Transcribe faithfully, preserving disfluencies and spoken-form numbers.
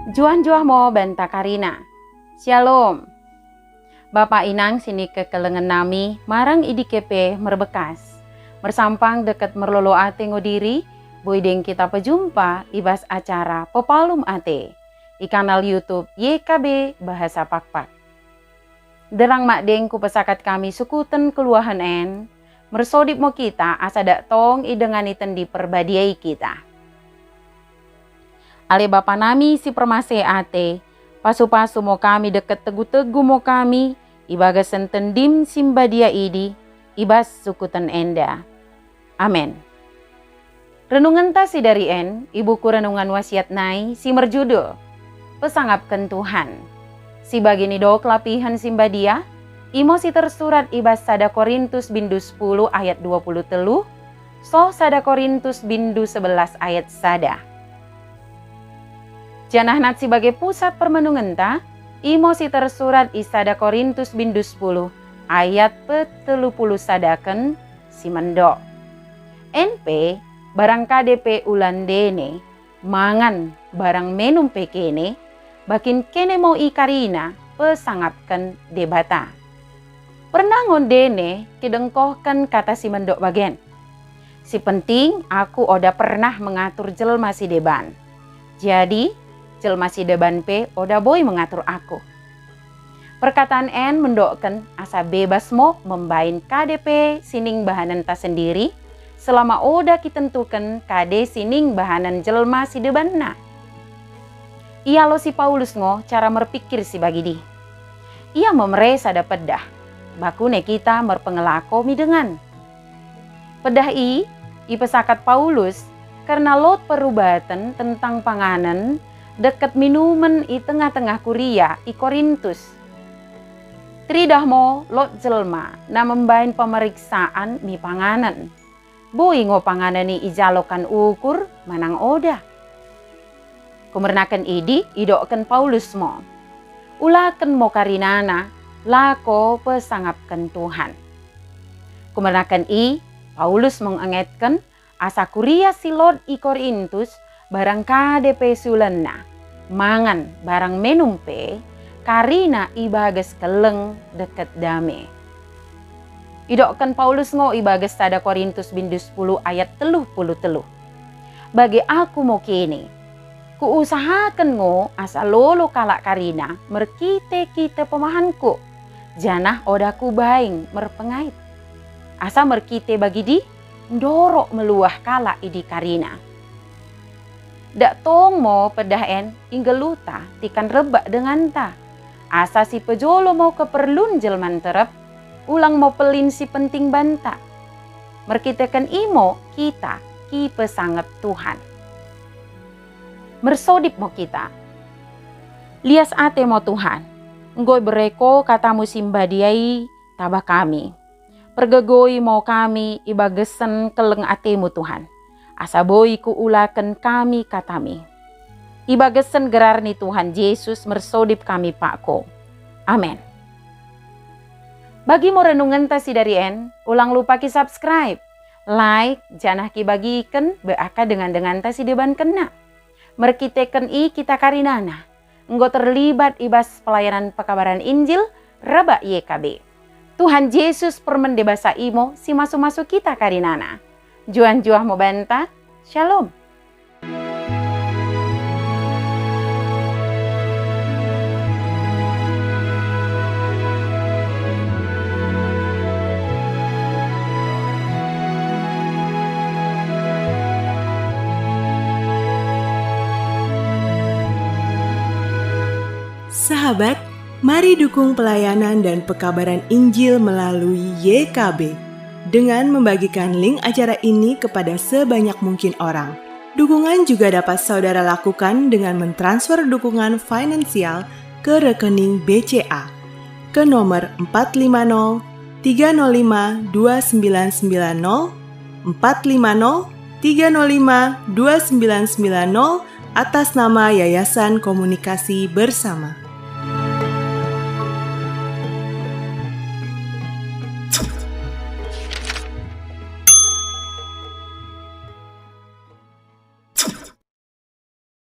Njuah-njuah mo banta karina. Syalom. Bapa inang sinikekelengen nami marang i dike pe merbekkas. Mersampang dekket merlolo ate ngo diri, boi deng kita pejumpa i bas acara Pepalum Ate i kanal YouTube Y K B Bahasa Pakpak. Sinderrang madeng kupesakat kami sukuten kelluahen en, mersodip mo kita asa dak tong idengani Tendi Perbadia i kita. Ale Bapa nami si permaseh ate, pasu-pasu mo kami dekket tegu-tegu mo kami i bagasen Tendim si mbadia idi i bas sukuten enda. Amen. Renungenta sidari en i buku Renungan Wasiat nai si merjudul Pesangapken Tuhan. Si bagi nidok lapihen si mbadia, imo si tersurat i bas sada Korintus bindu sepuluh ayat dua puluh tellu, soh sada Korintus bindu sebelas ayat sada. Janah nat si bage pusat permenungenta, imo si tersurat i sada Korintus bindu sepuluh ayat petellu puluh sadaken si mendok. En pe, barang kade pe ula ndene, mangan, barang menum pe kene, bakin kene mo i karina pesangapken Debata. Pernah ngo ndene kidengkohken kata si mendok bagen? Si penting, aku oda pernah mengatur jelma sideban. Jadi, jelma sideban pe oda boi mengatur aku. Perkataan en mendokken asa bebas mo membain kade pe sining bahanenta sendiri, selama oda kitentuken kade sining bahanen jelma sidebanna. Ialo si Paulus ngo cara merpikir si bagidi. Ia memere sada peddah, bakune kita merpengelako mi dengan. Peddah i ipesakat Paulus kerna lot perubaten tentang panganen dekket minumen i tengah-tengah kuria i Korintus. Teridah mo lot jelma na membain pemeriksaan mi panganen. Boi ngo panganen i ijalo kan ukur manang oda. Kumernaken idi idokken Paulus mo, ulaken mo karinana lako pesangapken Tuhan. Kumernaken i, Paulus mengengetken asa kuria si lot i Korintus barang kade pe siulanna, mangan barang menum pe, karina i bages kelleng dekket dame. Idokken Paulus ngo i bages sada Korintus bindu sepuluh ayat tellu puluh tellu. Bage aku mo kene. Kuusahaken ngo asa lolo kalak karina merkite-kite pemahanku, janah oda kubaing merpengait. Asa merkite bagidi ndorok meluah kalak idi karina. Dak tong mo peddah en inggelluhta tikan rebbak denganta. Asa sipejolo mo keperlun jelma nterrep, ulang mo pellin si penting banta. Merkiteken i mo kita kipesangap Tuhan. Mersodip mo kita. Lias ate mo Tuhan, enggo iberre ko katamu si mbadia i taba kami. Pergegoi mo kami i bagasen kelleng atemu Tuhan, asa boi kuulaken kami katami. I bagasen gerar ni Tuhan Jesus mersodip kami pakko. Amen. Bagi mo renungenta sidari en, ulang lupa ki-subscribe, like, janah kibagiken bak dengan-denganta si debankenna. Merkiteken i kita karinana enggo terlibat i bas pelayanan pekabaran Injil rebbak Y K B. Tuhan Jesus permende basa i mo si masu-masu kita karinana. Njuah-njuah mo banta. Shalom. Sahabat, mari dukung pelayanan dan pekabaran Injil melalui Y K B dengan membagikan link acara ini kepada sebanyak mungkin orang. Dukungan juga dapat saudara lakukan dengan mentransfer dukungan finansial ke rekening B C A, ke nomor empat lima nol tiga nol lima dua sembilan sembilan nol, empat lima nol tiga nol lima dua sembilan sembilan nol, atas nama Yayasan Komunikasi Bersama.